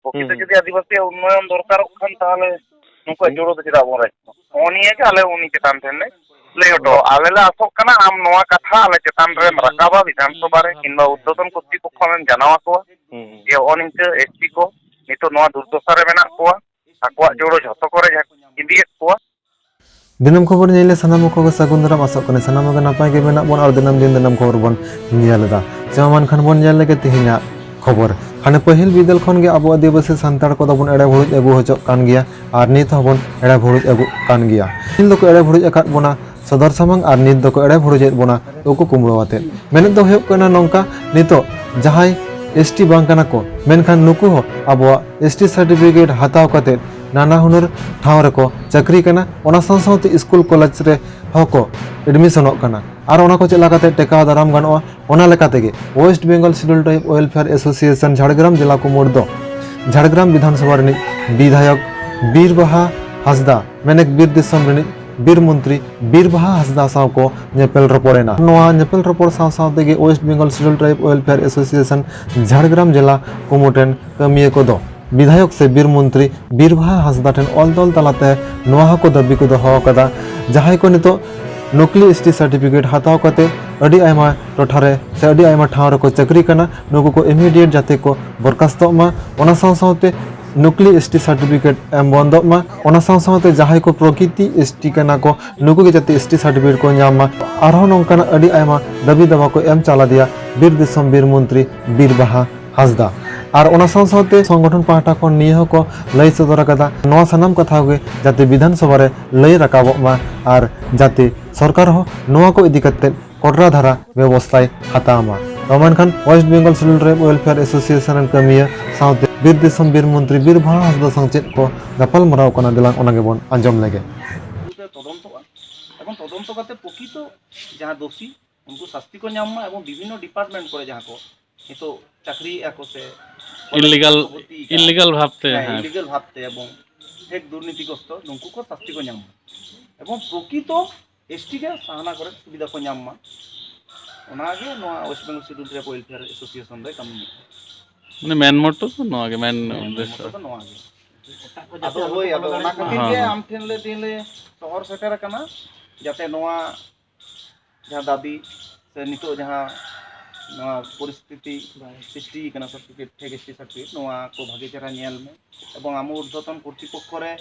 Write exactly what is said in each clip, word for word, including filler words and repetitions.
ᱯᱨᱚᱠᱤᱛᱚ ᱦᱩᱸ᱾ ᱡᱩᱫᱤ ᱟᱹᱫᱤᱵᱟᱹᱥᱤᱭᱟᱜ ᱩᱱᱱᱚᱭᱚᱱ ᱫᱚᱨᱠᱟᱨᱚᱜ ᱠᱷᱟᱱ, ᱛᱟᱦᱚᱞᱮ ᱱᱩᱠᱩᱣᱟᱜ ᱦᱩᱸ᱾ ᱡᱩᱲᱟᱹ ᱫᱚ ᱪᱮᱫᱟᱜ ᱵᱚᱱ ᱨᱟᱡᱽ ᱠᱚᱣᱟ? ᱱᱚᱜᱼᱚ ᱱᱤᱭᱟᱹ ᱜᱮ ᱟᱞᱮ ᱩᱱᱤ ᱪᱮᱛᱟᱱ ᱴᱷᱮᱱ ᱞᱮ ᱞᱟᱹᱭ ᱦᱚᱴᱚ᱾ ᱟᱞᱮ ᱞᱮ ᱟᱥᱚᱜ ᱠᱟᱱᱟ ᱟᱢ ᱱᱚᱣᱟ ᱠᱟᱛᱷᱟ ᱟᱞᱮ ᱪᱮᱛᱟᱱ ᱨᱮᱢ ᱨᱟᱠᱟᱵᱟ, ᱵᱤᱫᱷᱟᱱ ᱥᱚᱵᱷᱟ ᱨᱮ ᱠᱤᱝᱵᱟ ᱩᱨᱫᱷᱚᱛᱚᱱ ᱠᱚᱨᱛᱨᱤᱯᱚᱠᱠᱷᱚ ᱟᱢᱮᱢ ᱡᱟᱱᱟᱣ ᱟᱠᱚᱣᱟ ᱦᱩᱸ᱾ ᱡᱮ ᱱᱚᱜᱼᱚ ᱱᱤᱝᱠᱟᱹ ᱮᱥ ᱴᱤ ᱠᱚ ᱱᱤᱛᱚᱜ ᱱᱚᱣᱟ ᱫᱩᱨᱫᱚᱥᱟ ᱨᱮ ᱢᱮᱱᱟᱜ ᱠᱚᱣᱟ, ᱟᱠᱚᱣᱟᱜ ᱡᱩᱲᱟᱹ ᱡᱷᱚᱛᱚ ᱠᱚᱨᱮ ᱡᱟᱦᱟᱸ ᱤᱫᱤᱭᱮᱫ ᱠᱚᱣᱟ᱾ ᱫᱤᱱᱟᱹᱢ ᱠᱷᱚᱵᱚᱨ ᱧᱮᱞ ᱞᱮ ᱥᱟᱱᱟᱢ ᱠᱚᱜᱮ ᱥᱟᱹᱜᱩᱱ ᱫᱟᱨᱟᱢ, ᱟᱥᱚᱜ ᱠᱟᱱᱟ ᱥᱟᱱᱟᱢ ᱠᱚᱜᱮ ᱱᱟᱯᱟᱭ ᱜᱮ ᱢᱮᱱᱟᱜ ᱵᱚᱱᱟ ᱟᱨ ᱫᱤᱱᱟᱹᱢ ᱫᱤᱱ ᱫᱤᱱᱟᱹᱢ ᱠᱷᱚᱵᱚᱨ ᱵᱚᱱ ᱧᱮᱞ ᱮᱫᱟ᱾ ᱪᱮ ᱢᱟ ᱮᱱᱠᱷᱟᱱ ᱵᱚᱱ ᱧᱮᱞ ᱞᱮᱜᱮ ᱛᱮᱦᱮᱧᱟᱜ ᱠᱷᱚᱵᱚᱨ᱾ ᱦᱟᱱᱮ ᱯᱟᱹᱦᱤᱞ ᱵᱤᱫᱟᱹᱞ ᱠᱷᱚᱱ ᱜᱮ ᱟᱵᱚ ᱟᱹᱫᱤᱵᱟᱹᱥᱤ ᱥᱟᱱᱛᱟᱲ ᱠᱚᱫᱚ ᱵᱚᱱ ᱮᱲᱮ ᱵᱷᱩᱲᱩᱡ ᱟᱹᱜᱩ ᱦᱚᱪᱚᱜ ᱠᱟᱱ ᱜᱮᱭᱟ ᱟᱨ ᱱᱤᱛ ᱦᱚᱸᱵᱚᱱ ᱮᱲᱮ ᱵᱷᱩᱲᱩᱡ ᱟᱹᱜᱩᱜ ᱠᱟᱱ ᱜᱮᱭᱟ᱾ ᱯᱟᱹᱦᱤᱞ ᱫᱚᱠᱚ ᱮᱲᱮ ᱵᱷᱩᱲᱩᱡ ᱟᱠᱟᱫ ᱵᱚᱱᱟ ᱥᱚᱫᱚᱨ ᱥᱟᱢᱟᱝ ᱟᱨ ᱱᱤᱛ ᱫᱚᱠᱚ ᱮᱲᱮ ᱵᱷᱩᱲᱩᱡᱮᱫ ᱵᱚᱱᱟ ᱩᱠᱩ ᱠᱩᱢᱵᱽᱲᱩ ᱟᱛᱮᱫ᱾ ᱢᱮᱱᱮᱫ ᱫᱚ ᱦᱩᱭᱩᱜ ᱠᱟᱱᱟ ᱱᱚᱝᱠᱟ, ᱱᱤᱛᱚᱜ ᱡᱟᱦᱟᱸᱭ ᱮᱥ ᱴᱤ ᱵᱟᱝ ᱠᱟᱱᱟ ᱠᱚ, ᱢᱮᱱᱠᱷᱟᱱ ᱱᱩᱠᱩ ᱦᱚᱸ ᱟᱵᱚᱣᱟᱜ ᱮᱥ ᱴᱤ certificate ᱦᱟᱛᱟᱣ ᱠᱟᱛᱮᱫ ᱱᱟᱱᱟ ᱦᱩᱱᱟᱹᱨ ᱴᱷᱟᱶ ᱨᱮᱠᱚ ᱪᱟᱹᱠᱨᱤ ᱠᱟᱱᱟ᱾ ᱚᱱᱟ ᱥᱟᱶ ᱥᱟᱶᱛᱮ ᱥᱠᱩᱞ ᱠᱚᱞᱮᱡᱽ ᱨᱮ ᱦᱚᱸᱠᱚ ᱮᱰᱢᱤᱥᱚᱱᱚᱜ ᱠᱟᱱᱟ᱾ ᱟᱨ ᱚᱱᱟ ᱠᱚ ᱪᱮᱫ ᱞᱮᱠᱟᱛᱮ ᱴᱮᱠᱟᱣ ᱫᱟᱨᱟᱢ ᱜᱟᱱᱚᱜᱼᱟ, ᱚᱱᱟ ᱞᱮᱠᱟ ᱛᱮᱜᱮ West Bengal Scheduled Tribe Welfare Association Jhargram ᱡᱮᱞᱟ ᱠᱩᱢᱩᱴ ᱫᱚ ᱡᱷᱟᱲᱜᱨᱟᱢ ᱵᱤᱫᱷᱟᱱ ᱥᱚᱵᱷᱟ ᱨᱤᱱᱤᱡ ᱵᱤᱫᱷᱟᱭᱚᱠ ᱵᱤᱨ ᱵᱟᱦᱟ ᱦᱟᱸᱥᱫᱟ, ᱢᱮᱱᱮᱠ ᱵᱤᱨ ᱫᱤᱥᱚᱢ ᱨᱤᱱᱤᱡ ᱵᱤᱨ ᱢᱚᱱᱛᱨᱤ ᱵᱤᱨ ᱵᱟᱦᱟ ᱦᱟᱸᱥᱫᱟ ᱥᱟᱶ ᱠᱚ ᱧᱮᱯᱮᱞ ᱨᱚᱯᱚᱲ ᱮᱱᱟ᱾ ᱱᱚᱣᱟ ᱧᱮᱯᱮᱞ ᱨᱚᱯᱚᱲ ᱥᱟᱶ ᱥᱟᱶ ᱛᱮᱜᱮ West Bengal Scheduled Tribe Welfare Association Jhargram ᱡᱮᱞᱟ ᱠᱩᱢᱩᱴ ᱨᱮᱱ ᱠᱟᱹᱢᱤᱭᱟᱹ ᱠᱚᱫᱚ ᱵᱤᱫᱷᱟᱭᱚᱠ ᱥᱮ ᱵᱤᱨ ᱢᱚᱱᱛᱨᱤ ᱵᱤᱨ ᱵᱟᱦᱟ ᱦᱟᱸᱥᱫᱟ ᱴᱷᱮᱱ ᱚᱞ ᱛᱚᱞ ᱛᱟᱞᱟᱛᱮ ᱱᱚᱣᱟ ᱦᱚᱸᱠᱚ ᱫᱟᱹᱵᱤ ᱠᱚ ᱫᱚᱦᱚ ᱟᱠᱟᱫᱟ, ᱡᱟᱦᱟᱸᱭ ᱠᱚ ᱱᱤᱛᱚᱜ ᱱᱚᱠᱞᱤ ᱮᱥ ᱴᱤ certificate ᱦᱟᱛᱟᱣ ᱠᱟᱛᱮ ᱟᱹᱰᱤ ᱟᱭᱢᱟ ᱴᱚᱴᱷᱟ ᱨᱮ ᱥᱮ ᱟᱹᱰᱤ ᱟᱭᱢᱟ ᱴᱷᱟᱶ ᱨᱮᱠᱚ ᱪᱟᱹᱠᱨᱤ ᱠᱟᱱᱟ, ᱱᱩᱠᱩ ᱠᱚ immediate ᱡᱟᱛᱮ ᱠᱚ ᱵᱚᱨᱠᱟᱥᱛᱚᱜ ᱢᱟ᱾ ᱚᱱᱟ ᱥᱟᱶ ᱥᱟᱶᱛᱮ ᱱᱚᱠᱞᱤ ᱮᱥ ᱴᱤ certificate ᱮᱢ ᱵᱚᱱᱫᱚᱜ ᱢᱟ᱾ ᱚᱱᱟ ᱥᱟᱶ ᱥᱟᱶᱛᱮ ᱡᱟᱦᱟᱸᱭ ᱠᱚ ᱯᱨᱚᱠᱤᱛᱤ ᱮᱥ ᱴᱤ ᱠᱟᱱᱟ ᱠᱚ, ᱱᱩᱠᱩ ᱜᱮ ᱡᱟᱛᱮ ᱮᱥ ᱴᱤ certificate ᱠᱚ ᱧᱟᱢ ᱢᱟ᱾ ᱟᱨᱦᱚᱸ ᱱᱚᱝᱠᱟᱱᱟᱜ ᱟᱹᱰᱤ ᱟᱭᱢᱟ ᱫᱟᱹᱵᱤ ᱫᱟᱵᱟ ᱠᱚ ᱮᱢ ᱪᱟᱞ ᱟᱫᱮᱭᱟ ᱵᱤᱨ ᱫᱤᱥᱚᱢ ᱵᱤᱨ ᱢᱚᱱᱛᱨᱤ ᱵᱤᱨ ᱵᱟᱦᱟ ᱦᱟᱸᱥᱫᱟ᱾ ᱟᱨ ᱚᱱᱟ ᱥᱟᱶ ᱥᱟᱶᱛᱮ ᱥᱚᱝᱜᱚᱴᱷᱚᱱ ᱯᱟᱦᱴᱟ ᱠᱷᱚᱱ ᱱᱤᱭᱟᱹ ᱦᱚᱸᱠᱚ ᱞᱟᱹᱭ ᱥᱚᱫᱚᱨ ᱟᱠᱟᱫᱟ, ᱱᱚᱣᱟ ᱥᱟᱱᱟᱢ ᱠᱟᱛᱷᱟ ᱜᱮ ᱡᱟᱛᱮ ᱵᱤᱫᱷᱟᱱ ᱥᱚᱵᱷᱟ ᱨᱮ ᱞᱟᱹᱭ ᱨᱟᱠᱟᱵᱚᱜ ᱢᱟ ᱟᱨ ᱡᱟᱛᱮ ᱥᱚᱨᱠᱟᱨ ᱦᱚᱸ ᱱᱚᱣᱟ ᱠᱚ ᱤᱫᱤ ᱠᱟᱛᱮ ᱠᱚᱴᱨᱟ ᱫᱷᱟᱨᱟ ᱵᱮᱵᱚᱥᱛᱷᱟᱭ ᱦᱟᱛᱟᱣ ᱢᱟ᱾ ᱛᱚ ᱢᱮᱱᱠᱷᱟᱱ West Bengal Scheduled Tribe Welfare Association ᱨᱮᱱ ᱠᱟᱹᱢᱤᱭᱟᱹ ᱥᱟᱶᱛᱮ ᱵᱤᱨ ᱫᱤᱥᱚᱢ ᱵᱤᱨ ᱢᱚᱱᱛᱨᱤ ᱵᱤᱨ ᱵᱟᱦᱟ ᱦᱟᱸᱥᱫᱟ ᱥᱟᱶ ᱪᱮᱫ ᱠᱚ ᱜᱟᱯᱟᱞ ᱢᱟᱨᱟᱣ ᱠᱟᱱᱟ, ᱫᱮᱞᱟᱝ ᱚᱱᱟ ᱜᱮᱵᱚᱱ ᱟᱸᱡᱚᱢ ᱞᱮᱜᱮ᱾ ᱛᱚᱫᱚᱱᱛᱚᱜᱼᱟ ᱮᱵᱚᱝ ᱛᱚᱫᱚᱱᱛᱚ ᱠᱟᱛᱮ ᱯᱨᱚᱠᱤᱛᱚ ᱡᱟᱦᱟᱸ ᱫᱳᱥᱤ ᱩᱱᱠᱩ ᱥᱟᱥᱛᱤ ᱠᱚ ᱧᱟᱢ ᱢᱟ ᱮᱵᱚᱝ ᱵᱤᱵᱷᱤᱱᱱᱚ department ᱠᱚᱨᱮ ᱡᱟᱦᱟᱸ ᱠᱚ ᱱᱤᱛᱚᱜ ᱪᱟᱹᱠᱨᱤᱭᱮᱫᱼᱟ ᱠᱚ ᱥᱮ ᱤᱞᱤᱜᱟᱞ, ᱠᱚ ᱵᱷᱚᱨᱛᱤ ᱠᱟᱱᱟ, ᱤᱞᱤᱜᱟᱞ ᱵᱷᱟᱵᱽᱛᱮ, ᱦᱮᱸ, ᱦᱮᱸ᱾ ᱤᱞᱤᱜᱟᱞ ᱵᱷᱟᱵᱽᱛᱮ ᱮᱵᱚᱝ ᱯᱷᱮᱠ ᱫᱩᱨᱱᱤᱛᱤᱜᱨᱚᱥᱛᱚ ᱱᱩᱠᱩ ᱠᱚ ᱥᱟᱥᱛᱤ ᱠᱚ ᱧᱟᱢ ᱢᱟ᱾ ᱮᱵᱚᱝ ᱯᱨᱚᱠᱤᱛᱚ ᱮᱥ ᱴᱤ ᱜᱮ ᱥᱟᱦᱟᱱᱟ ᱠᱚᱨᱮ ᱥᱩᱵᱤᱫᱷᱟ ᱠᱚ ᱧᱟᱢ ᱢᱟ, ᱚᱱᱟᱜᱮ ᱱᱚᱣᱟ West Bengal Scheduled Tribe Welfare Association ᱫᱚᱭ ᱠᱟᱹᱢᱤᱭᱮᱫᱼᱟ᱾ ᱢᱟᱱᱮ ᱢᱮᱱ ᱢᱚᱴᱚ ᱫᱚ ᱱᱚᱣᱟ ᱜᱮ, ᱢᱮᱱ ᱦᱮᱸ, ᱩᱫᱽᱫᱮᱥᱥᱚ᱾ ᱢᱮᱱ ᱢᱚᱴᱚ ᱫᱚ ᱱᱚᱣᱟ ᱜᱮ᱾ ᱟᱫᱚ ᱦᱳᱭ, ᱟᱫᱚ ᱚᱱᱟ ᱠᱷᱟᱹᱛᱤᱨ ᱦᱮᱸ, ᱜᱮ ᱦᱮᱸ᱾ ᱟᱢ ᱴᱷᱮᱱ ᱞᱮ ᱛᱮᱦᱮᱧ ᱞᱮ ᱥᱚᱦᱚᱨ ᱥᱮᱴᱮᱨ ᱟᱠᱟᱱᱟ, ᱡᱟᱛᱮ ᱱᱚᱣᱟ ᱡᱟᱦᱟᱸ ᱫᱟᱹᱵᱤ ᱥᱮ ᱱᱤᱛᱚᱜ ᱡᱟᱦᱟᱸ ᱱᱚᱣᱟ ᱯᱚᱨᱤᱥᱛᱷᱤᱛᱤ ᱥᱨᱤᱥᱴᱤ ᱠᱟᱱᱟ, certificate, fake S T certificate, ᱱᱚᱣᱟ ᱠᱚ ᱵᱷᱟᱜᱮ ᱪᱮᱦᱨᱟ ᱧᱮᱞ ᱢᱮ ᱮᱵᱚᱝ ᱟᱢ ᱩᱨᱫᱷᱚᱛᱚᱱ ᱠᱚᱨᱛᱨᱤᱯᱚᱠᱠᱷᱚ ᱨᱮ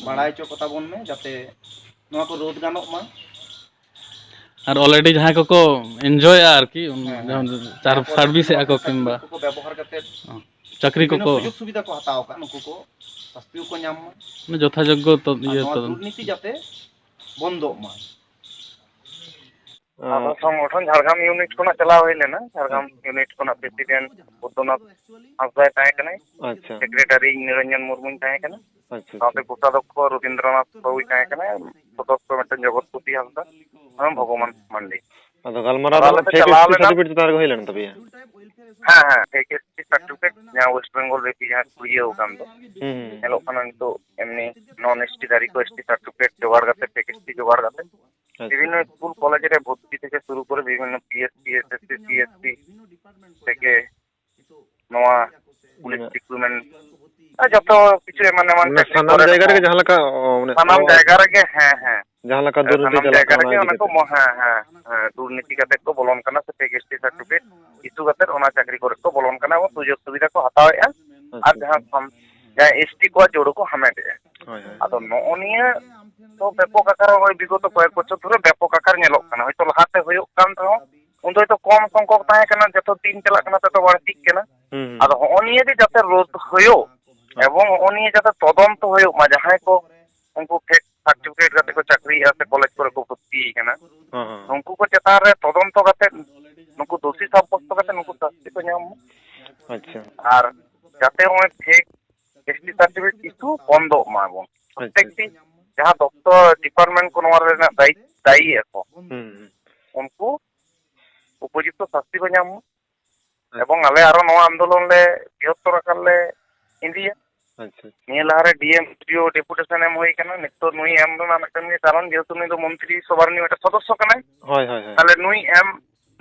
ᱵᱟᱲᱟᱭ ᱦᱚᱪᱚ ᱠᱚᱛᱟ ᱵᱚᱱ ᱢᱮ, ᱡᱟᱛᱮ ᱱᱚᱣᱟ ᱠᱚ ᱨᱳᱫᱷ ᱜᱟᱱᱚᱜ ᱢᱟ᱾ ᱟᱨ already ᱡᱟᱦᱟᱸᱭ ᱠᱚᱠᱚ enjoyᱟ ᱟᱨᱠᱤ, ᱦᱮᱸ, ᱦᱮᱸ᱾ ᱡᱟᱦᱟᱸ ᱥᱟᱨ-, ᱡᱟᱦᱟᱸᱭ ᱠᱚ service ᱮᱫᱼᱟ ᱠᱚ ᱱᱚᱣᱟ ᱠᱤᱢᱵᱟ ᱥᱟᱨᱴᱤᱯᱷᱤᱠᱮᱴ ᱠᱚ ᱵᱮᱵᱚᱦᱟᱨ ᱠᱟᱛᱮ ᱚ, ᱪᱟᱹᱠᱨᱤ ᱵᱤᱵᱷᱤᱱᱱᱚ ᱠᱚᱠᱚ ᱥᱩᱡᱳᱜᱽ ᱥᱩᱵᱤᱫᱷᱟ ᱠᱚ ᱦᱟᱛᱟᱣ ᱟᱠᱟᱫ, ᱱᱩᱠᱩ ᱠᱚ ᱥᱟᱥᱛᱤ ᱠᱚ ᱧᱟᱢ ᱢᱟ᱾ ᱢᱟᱱᱮ ᱡᱚᱛᱷᱟᱡᱳᱜᱽᱜᱚ ᱛᱚ-, ᱟᱨ ᱤᱭᱟᱹ ᱱᱚᱣᱟ ᱛᱚᱫᱚᱱᱛ᱾ ᱫᱩᱨᱱᱤᱛᱤ ᱡᱟᱛᱮ ᱵᱚᱱᱫᱚᱜ ᱢᱟ᱾ ᱟᱫᱚ ᱟᱨ ᱥᱚᱝᱜᱚᱴᱷᱚᱱ ᱡᱷᱟᱲᱜᱨᱟᱢ ᱤᱭᱩᱱᱤᱴ ᱠᱷᱚᱱᱟᱜ ᱪᱟᱞᱟᱣ ᱦᱩᱭ ᱞᱮᱱᱟ᱾ ᱡᱷᱟᱲᱜᱨᱟᱢ ᱟᱪᱪᱷᱟ᱾ ᱤᱭᱩᱱᱤᱴ ᱠᱷᱚᱱᱟᱜ president ᱵᱩᱫᱽᱫᱷᱚᱱᱟᱛᱷ ᱦᱟᱸᱥᱫᱟᱭ ᱛᱟᱦᱮᱸ ᱠᱟᱱᱟᱭ, ᱟᱪᱪᱷᱟ᱾ secretary ᱱᱤᱨᱚᱧᱡᱚᱱ ᱢᱩᱨᱢᱩᱧ ᱛᱟᱦᱮᱸ ᱠᱟᱱᱟ, ᱟᱪᱪᱷᱟ, ᱥᱟᱶᱛᱮ ᱟᱪᱪᱷᱟ᱾ ᱠᱳᱥᱟᱫᱷᱚᱠᱠᱷᱚ ᱨᱚᱵᱤᱱᱫᱨᱚᱱᱟᱛᱷ ᱵᱟᱵᱩᱭ ᱛᱟᱦᱮᱸ ᱠᱟᱱᱟᱭ, ᱥᱚᱫᱚᱥᱥᱚ ᱢᱤᱫᱴᱮᱱ ᱡᱚᱜᱚᱛᱯᱚᱛᱤ ᱦᱟᱸᱥᱫᱟ, ᱦᱮᱸ, ᱟᱪᱪᱷᱟ᱾ ᱵᱷᱚᱜᱚᱵᱟᱱ ᱢᱟᱱᱰᱤ᱾ ᱟᱫᱚ ᱜᱟᱞᱢᱟᱨᱟᱣ ᱟᱫᱚ ᱫᱚ ᱟᱞᱮ ᱫᱚ ᱯᱷᱮᱠ ᱪᱟᱞᱟᱣ ᱮᱥ ᱴᱤ ᱞᱮᱱᱟ᱾ ᱥᱟᱨᱴᱤᱯᱷᱤᱠᱮᱴ ᱪᱮᱛᱟᱱ ᱨᱮᱜᱮ ᱦᱩᱭ ᱞᱮᱱ ᱛᱟᱯᱮᱭᱟ? ᱦᱮᱸ, ᱦᱮᱸ, ᱯᱷᱮᱠ ᱮᱥ ᱴᱤ ᱥᱟᱨᱴᱤᱯᱷᱤᱠᱮᱴ, ᱡᱟᱦᱟᱸ ᱳᱭᱮᱥᱴ ᱵᱮᱝᱜᱚᱞ ᱨᱮ ᱡᱟᱦᱟᱸ ᱠᱚ ᱤᱭᱟᱹ ᱟᱠᱟᱱ ᱫᱚ, ᱦᱩᱸ, ᱦᱩᱸ᱾ ᱧᱮᱞᱚᱜ ᱠᱟᱱᱟ ᱱᱤᱛᱚᱜ ᱮᱢᱱᱤ ᱱᱚᱱ ᱮᱥ ᱴᱤ ᱫᱟᱨᱤ ᱠᱚ ᱮᱥ ᱴᱤ ᱥᱟᱨᱴᱤᱯᱷᱤᱠᱮᱴ ᱡᱚᱜᱟᱲ ᱠᱟᱛᱮ, ᱯᱷᱮᱠ ᱮᱥ ᱴᱤ ᱡᱚᱜᱟᱲ ᱠᱟᱛᱮ, ᱟᱪᱪᱷᱟ᱾ ᱵᱤᱵᱷᱤᱱᱱᱚ ᱥᱠᱩᱞ ᱠᱚᱞᱮᱡᱽ ᱨᱮ ᱵᱷᱚᱨᱛᱤ ᱛᱷᱮᱠᱮ ᱥᱩᱨᱩ ᱠᱚᱨᱮ ᱵᱤᱵᱷᱤᱱᱱᱚ P S C, S S C, C S C ᱛᱷᱮᱠᱮ ᱱᱚᱣᱟ ᱯᱩᱞᱤᱥ ᱢᱟᱱᱮ ᱨᱤᱠᱨᱩᱴᱢᱮᱱᱴ ᱟᱨ ᱡᱚᱛᱚ ᱠᱤᱪᱷᱩ ᱮᱢᱟᱱ ᱮᱢᱟᱱ ᱢᱟᱱᱮ ᱪᱟᱹᱠᱨᱤ ᱥᱟᱱᱟᱢ ᱠᱚᱨᱮ ᱡᱟᱭᱜᱟ ᱦᱚᱸ, ᱨᱮᱜᱮ ᱡᱟᱦᱟᱸ ᱞᱮᱠᱟ, ᱚ, ᱢᱟᱱᱮ ᱥᱟᱱᱟᱢ ᱟᱵᱚ ᱡᱟᱭᱜᱟ ᱨᱮᱜᱮ, ᱦᱮᱸ, ᱦᱮᱸ᱾ ᱡᱟᱦᱟᱸ ᱞᱮᱠᱟ ᱦᱮᱸ, ᱫᱩᱨᱱᱤᱛᱤ ᱥᱟᱱᱟᱢ ᱪᱟᱞᱟᱜ ᱡᱟᱭᱜᱟ ᱠᱟᱱᱟ, ᱨᱮᱜᱮ ᱚᱱᱟ ᱚᱱᱟ ᱤᱫᱤ ᱠᱚ ᱠᱟᱛᱮ᱾ ᱢᱚ-, ᱦᱮᱸ, ᱦᱮᱸ, ᱦᱮᱸ, ᱫᱩᱨᱱᱤᱛᱤ ᱠᱟᱛᱮ ᱠᱚ ᱵᱚᱞᱚᱱ ᱠᱟᱱᱟ ᱥᱮ ᱯᱷᱮᱠ ᱮᱥ ᱴᱤ ᱥᱟᱨᱴᱤᱯᱷᱤᱠᱮᱴ ᱤᱥᱩ ᱠᱟᱛᱮ ᱚᱱᱟ ᱪᱟᱹᱠᱨᱤ ᱠᱚᱨᱮ ᱠᱚ ᱵᱚᱞᱚᱱ ᱠᱟᱱᱟ ᱮᱵᱚᱝ ᱥᱩᱡᱳᱜᱽ ᱥᱩᱵᱤᱫᱷᱟ ᱠᱚ ᱦᱟᱛᱟᱣᱮᱫᱼᱟ᱾ ᱟᱨ ᱟᱪᱪᱷᱟ, ᱡᱟᱦᱟᱸ ᱟᱪᱪᱷᱟ᱾ ᱥᱟᱢ-, ᱡᱟᱦᱟᱸ ᱮᱥ ᱴᱤ ᱠᱚᱣᱟᱜ ᱡᱳᱲᱳ ᱠᱚ ᱦᱟᱢᱮᱴᱮᱫᱼᱟ᱾ ᱦᱳᱭ, ᱦᱳᱭ᱾ ᱟᱫᱚ ᱱᱚᱜᱼᱚ ᱱᱤᱭᱟᱹ ᱫᱚ ᱵᱮᱯᱚᱠ ᱟᱠᱟᱨ ᱱᱚᱜᱼᱚᱭ ᱵᱤᱜᱚᱛᱚ ᱠᱚᱭᱮᱠ ᱵᱚᱪᱷᱚᱨ ᱫᱷᱚᱨᱮ ᱵᱮᱯᱚᱠ ᱟᱠᱟᱨ ᱧᱮᱞᱚᱜ ᱠᱟᱱᱟ᱾ ᱦᱚᱭᱛᱚ ᱞᱟᱦᱟᱛᱮ ᱦᱩᱭᱩᱜ ᱠᱟᱱ ᱨᱮᱦᱚᱸ ᱩᱱ ᱫᱚ ᱦᱚᱭᱛᱚ ᱠᱚᱢ ᱥᱚᱝᱠᱷᱚᱠ ᱛᱟᱦᱮᱸ ᱠᱟᱱᱟ, ᱡᱚᱛᱚ ᱫᱤᱱ ᱪᱟᱞᱟᱜ ᱠᱟᱱᱟ ᱛᱚᱛᱚ ᱵᱟᱹᱲᱛᱤᱜ ᱠᱟᱱᱟ᱾ ᱦᱩᱸ, ᱦᱩᱸ᱾ ᱟᱫᱚ ᱦᱚᱸᱜᱼᱚ ᱱᱤᱭᱟᱹ ᱜᱮ ᱡᱟᱛᱮ ᱨᱳᱫᱷ ᱦᱩᱭᱩᱜ ᱟᱪᱪᱷᱟ᱾ ᱮᱵᱚᱝ ᱦᱚᱸᱜᱼᱚ ᱱᱤᱭᱟᱹ ᱡᱟᱛᱮ ᱛᱚᱫᱚᱱᱛᱚ ᱦᱩᱭᱩᱜ ᱢᱟ, ᱡᱟᱦᱟᱸᱭ ᱠᱚ ᱩᱱᱠᱩ ᱯᱷᱮᱠ ᱥᱟᱨᱴᱤᱯᱷᱤᱠᱮᱴ ᱠᱟᱛᱮ ᱠᱚ ᱪᱟᱹᱠᱨᱤᱭᱮᱫᱼᱟ ᱥᱮ ᱠᱚᱞᱮᱡᱽ ᱠᱚᱨᱮ ᱠᱚ ᱵᱷᱚᱨᱛᱤ ᱠᱟᱱᱟ, ᱦᱚᱸ, ᱦᱚᱸ᱾ ᱩᱱᱠᱩ ᱠᱚ ᱪᱮᱛᱟᱱ ᱨᱮ ᱛᱚᱫᱚᱱᱛᱚ ᱠᱟᱛᱮ ᱱᱩᱠᱩ ᱫᱳᱥᱤ ᱥᱟᱵᱵᱚᱥᱛᱚ ᱠᱟᱛᱮ ᱱᱩᱠᱩ ᱥᱟᱥᱛᱤ ᱠᱚ ᱧᱟᱢ ᱢᱟ᱾ ᱟᱪᱪᱷᱟ᱾ ᱟᱨ ᱡᱟᱛᱮ ᱱᱚᱜᱼᱚᱭ ᱯᱷᱮᱠ ᱮᱥ ᱴᱤ ᱥᱟᱨᱴᱤᱯᱷᱤᱠᱮᱴ ᱤᱥᱩ ᱵᱚᱱᱫᱚᱜ ᱢᱟ ᱮᱵᱚᱝ ᱟᱪᱪᱷᱟ, ᱯᱨᱚᱛᱮᱠᱴᱤ ᱟᱪᱪᱷᱟ᱾ ᱡᱟᱦᱟᱸ ᱫᱚᱯᱛᱚᱨ ᱰᱤᱯᱟᱨᱴᱢᱮᱱᱴ ᱠᱚ ᱱᱚᱣᱟ ᱨᱮᱱᱟᱜ ᱫᱟᱭᱤ-, ᱫᱟᱭᱤ ᱟᱠᱚ, ᱦᱩᱸ, ᱦᱩᱸ᱾ ᱩᱱᱠᱩ ᱩᱯᱚᱡᱩᱠᱛᱚ ᱥᱟᱥᱛᱤ ᱠᱚ ᱧᱟᱢ ᱢᱟ᱾ ᱟᱪᱪᱷᱟ᱾ ᱮᱵᱚᱝ ᱟᱞᱮ ᱟᱨᱚ ᱱᱚᱣᱟ ᱟᱱᱫᱳᱞᱚᱱ ᱞᱮ ᱵᱨᱤᱦᱚᱛᱛᱚᱨ ᱟᱠᱟᱨ ᱞᱮ ᱤᱫᱤᱭᱟ᱾ ᱟᱪᱪᱷᱟ, ᱟᱪᱪᱷᱟ᱾ ᱱᱤᱭᱟᱹ ᱞᱟᱦᱟᱨᱮ ᱰᱤ ᱮᱢ ᱰᱤ ᱳ ᱰᱮᱯᱩᱴᱮᱥᱚᱱ ᱮᱢ ᱦᱩᱭ ᱟᱠᱟᱱᱟ᱾ ᱱᱤᱛᱚᱜ ᱱᱩᱭ ᱮᱢ ᱨᱮᱱᱟᱜ ᱢᱤᱫᱴᱮᱱ ᱜᱮ ᱠᱟᱨᱚᱱ, ᱡᱮᱦᱮᱛᱩ ᱱᱩᱭ ᱫᱚ ᱢᱚᱱᱛᱨᱤ ᱥᱚᱵᱷᱟ ᱨᱤᱱᱤᱡ ᱢᱤᱫᱴᱮᱱ ᱥᱚᱫᱚᱥᱥᱚ ᱠᱟᱱᱟᱭ᱾ ᱦᱳᱭ, ᱦᱳᱭ, ᱦᱳᱭ᱾ ᱛᱟᱦᱞᱮ ᱱᱩᱭ ᱮᱢ,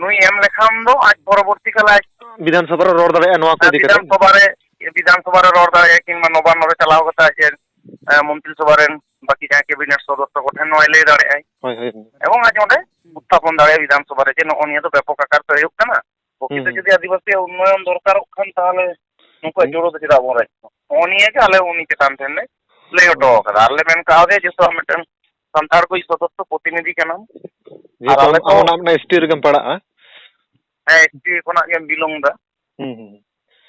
ᱱᱩᱭ ᱮᱢ ᱞᱮᱠᱷᱟᱱ ᱫᱚ ᱟᱡ ᱯᱚᱨᱚᱵᱚᱨᱛᱤ ᱠᱟᱞᱮ ᱟᱡ ᱵᱤᱫᱷᱟᱱ ᱥᱚᱵᱷᱟ ᱨᱮ ᱨᱚᱲ ᱫᱟᱲᱮᱭᱟᱜᱼᱟ ᱱᱚᱣᱟ ᱠᱚ ᱤᱫᱤ ᱠᱟᱛᱮ? ᱵᱤᱫᱷᱟᱱ ᱥᱚᱵᱷᱟ ᱨᱮ, ᱵᱤᱫᱷᱟᱱ ᱥᱚᱵᱷᱟ ᱨᱮ ᱨᱚᱲ ᱫᱟᱲᱮᱭᱟᱜᱼᱟ, ᱠᱤᱝᱵᱟ ᱱᱚᱵᱟᱱᱱᱚ ᱨᱮ ᱪᱟᱞᱟᱣ ᱠᱟᱛᱮ ᱟᱡ ᱮ, ᱮ, ᱢᱚᱱᱛᱨᱤ ᱥᱚᱵᱷᱟ ᱨᱮᱱ ᱵᱟᱹᱠᱤ ᱡᱟᱦᱟᱸᱭ ᱠᱮᱵᱤᱱᱮᱴ ᱥᱚᱫᱚᱥᱥᱚ ᱠᱚᱴᱷᱮᱱ ᱱᱚᱣᱟᱭ ᱞᱟᱹᱭ ᱫᱟᱲᱮᱭᱟᱜᱼᱟᱭ᱾ ᱦᱳᱭ, ᱦᱳᱭ᱾ ᱮᱵᱚᱝ ᱟᱡ ᱚᱸᱰᱮ ᱩᱛᱛᱷᱟᱯᱚᱱ ᱫᱟᱲᱮᱭᱟᱜᱼᱟ ᱵᱤᱫᱷᱟᱱ ᱥᱚᱵᱷᱟ ᱨᱮ ᱡᱮ ᱱᱚᱜᱼᱚ ᱱᱤᱭᱟᱹ ᱫᱚ ᱵᱮᱯᱚᱠ ᱟᱠᱟᱨ ᱛᱮ ᱦᱩᱭᱩᱜ ᱠᱟᱱᱟ, ᱯᱨᱚᱠᱤᱛ ᱦᱩᱸ᱾ ᱡᱩᱫᱤ ᱟᱹᱫᱤᱵᱟᱹᱥᱤᱭᱟᱜ ᱩᱱᱱᱚᱭᱚᱱ ᱫᱚᱨᱠᱟᱨᱚᱜ ᱠᱷᱟᱱ ᱛᱟᱦᱚᱞᱮ ᱱᱩᱠᱩᱣᱟᱜ ᱦᱩᱸ᱾ ᱡᱳᱲᱳ ᱫᱚ ᱪᱮᱫᱟᱜ ᱵᱚᱱ ᱨᱟᱡᱽ ᱠᱚᱣᱟ? ᱱᱚᱜᱼᱚ ᱱᱤᱭᱟᱹ ᱜᱮ ᱟᱞᱮ ᱩᱱᱤ ᱪᱮᱛᱟᱱ ᱴᱷᱮᱱ ᱞᱮ ᱞᱟᱹᱭ ᱦᱚᱴᱚ ᱦᱩᱸ᱾ ᱟᱠᱟᱫᱟ᱾ ᱟᱨ ᱞᱮ ᱢᱮᱱ ᱠᱟᱣᱫᱮᱭᱟ ᱡᱮ ᱥᱚ-, ᱢᱤᱫᱴᱟᱝ ᱥᱟᱱᱛᱟᱲ ᱠᱚᱭᱤᱡ ᱥᱚᱫᱚᱥᱥᱚ ᱯᱨᱚᱛᱤᱱᱤᱫᱷᱤ ᱠᱟᱱᱟᱢ᱾ ᱟᱨ ᱡᱮᱦᱮᱛᱩ ᱟᱞᱮ ᱟᱢ, ᱛᱚ ᱟᱢ ᱚᱱᱟ, ᱚᱱᱟ ᱮᱥ ᱴᱤ ᱨᱮᱜᱮᱢ ᱯᱟᱲᱟᱜᱼᱟ᱾ ᱦᱮᱸ, ᱮᱥ ᱴᱤ ᱠᱷᱚᱱᱟᱜ ᱜᱮᱢ belong ᱫᱟ᱾ ᱦᱩᱸ, ᱦᱩᱸ᱾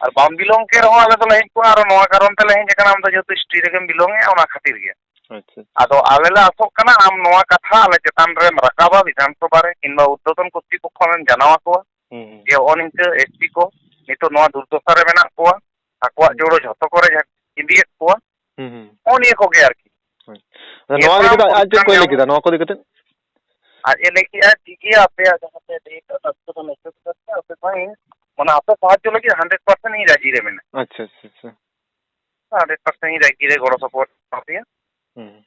ᱟᱨ ᱵᱟᱢ belong ᱠᱮ ᱨᱮᱦᱚᱸ ᱟᱞᱮ ᱫᱚᱞᱮ ᱦᱮᱡ ᱠᱚᱜᱼᱟ, ᱟᱨ ᱱᱚᱣᱟ ᱠᱟᱨᱚᱱ ᱛᱮᱞᱮ ᱦᱮᱡ ᱟᱠᱟᱱᱟ, ᱟᱢ ᱫᱚ ᱡᱮᱦᱮᱛᱩ ᱮᱥ ᱴᱤ ᱨᱮᱜᱮᱢ belong ᱮᱫᱼᱟ, ᱚᱱᱟ ᱠᱷᱟᱹᱛᱤᱨ ᱜᱮ᱾ ᱟᱪᱪᱷᱟ, ᱟᱪᱪᱷᱟ᱾ ᱟᱫᱚ ᱟᱞᱮ ᱞᱮ ᱟᱥᱚᱜ ᱠᱟᱱᱟ ᱟᱢ ᱱᱚᱣᱟ ᱠᱟᱛᱷᱟ ᱟᱞᱮ ᱪᱮᱛᱟᱱ ᱨᱮᱢ ᱨᱟᱠᱟᱵᱟ ᱵᱤᱫᱷᱟᱱ ᱥᱚᱵᱷᱟ ᱨᱮ, ᱠᱤᱝᱵᱟ ᱩᱨᱫᱷᱚᱛᱚᱱ ᱠᱚᱨᱛᱨᱤᱯᱚᱠᱠᱷᱚ ᱟᱢᱮᱢ ᱡᱟᱱᱟᱣ ᱟᱠᱚᱣᱟ ᱦᱩᱸ, ᱦᱩᱸ᱾ ᱡᱮ ᱦᱚᱸᱜᱼᱚ ᱱᱤᱝᱠᱟᱹ ᱮᱥ ᱴᱤ ᱠᱚ ᱱᱤᱛᱚᱜ ᱱᱚᱣᱟ ᱫᱩᱨᱫᱚᱥᱟ ᱨᱮ ᱢᱮᱱᱟᱜ ᱠᱚᱣᱟ, ᱟᱠᱚᱣᱟᱜ ᱦᱩᱸ᱾ ᱡᱳᱲᱳ ᱡᱷᱚᱛᱚ ᱠᱚᱨᱮ ᱡᱷᱟᱹᱠ-, ᱤᱫᱤᱭᱮᱫ ᱠᱚᱣᱟ᱾ ᱦᱩᱸ, ᱦᱩᱸ᱾ ᱦᱚᱸᱜᱼᱚ ᱱᱤᱭᱟᱹ ᱠᱚᱜᱮ ᱟᱨᱠᱤ᱾ ᱦᱳᱭ᱾ ᱟᱫᱚ ᱱᱤᱭᱟᱹ ᱱᱚᱣᱟ ᱤᱫᱤ ᱯᱚᱨᱮ ᱠᱟᱛᱮ ᱟᱡ ᱪᱮᱫ ᱠᱚᱭ ᱞᱟᱹᱭ ᱠᱮᱫᱟ? ᱱᱚᱣᱟ ᱠᱚ ᱤᱫᱤ ᱠᱟᱛᱮ? ᱟᱡ ᱮ ᱞᱟᱹᱭ ᱠᱮᱜᱼᱟ, ᱴᱷᱤᱠ ᱜᱮᱭᱟ, ᱟᱯᱮᱭᱟᱜ ᱡᱟᱦᱟᱸ ᱯᱮ ᱞᱟᱹᱭ ᱠᱟᱫᱟ, ᱛᱟᱨᱯᱚᱨᱮ ᱢᱮᱥᱮᱡᱽ ᱠᱟᱛᱮ ᱟᱯᱮ ᱢᱟᱹᱭ, ᱢᱟᱱᱮ ᱟᱯᱮ ᱥᱟᱦᱟᱡᱽᱡᱚ ᱞᱟᱹᱜᱤᱫ hundred percent ᱤᱧ ᱨᱟᱡᱤ ᱨᱮ ᱢᱮᱱᱟᱹᱧᱟ᱾ ᱟᱪᱪᱷᱟ, ᱟᱪᱪᱷᱟ, ᱟᱪᱪᱷᱟ᱾ hundred percent ᱤᱧ ᱨᱟᱡᱤ ᱨᱮ ᱜᱚᱲᱚ ᱥᱚᱯᱚᱦᱚᱫ ᱮᱢᱟ ᱯᱮᱭᱟ᱾ ᱦᱩᱸ᱾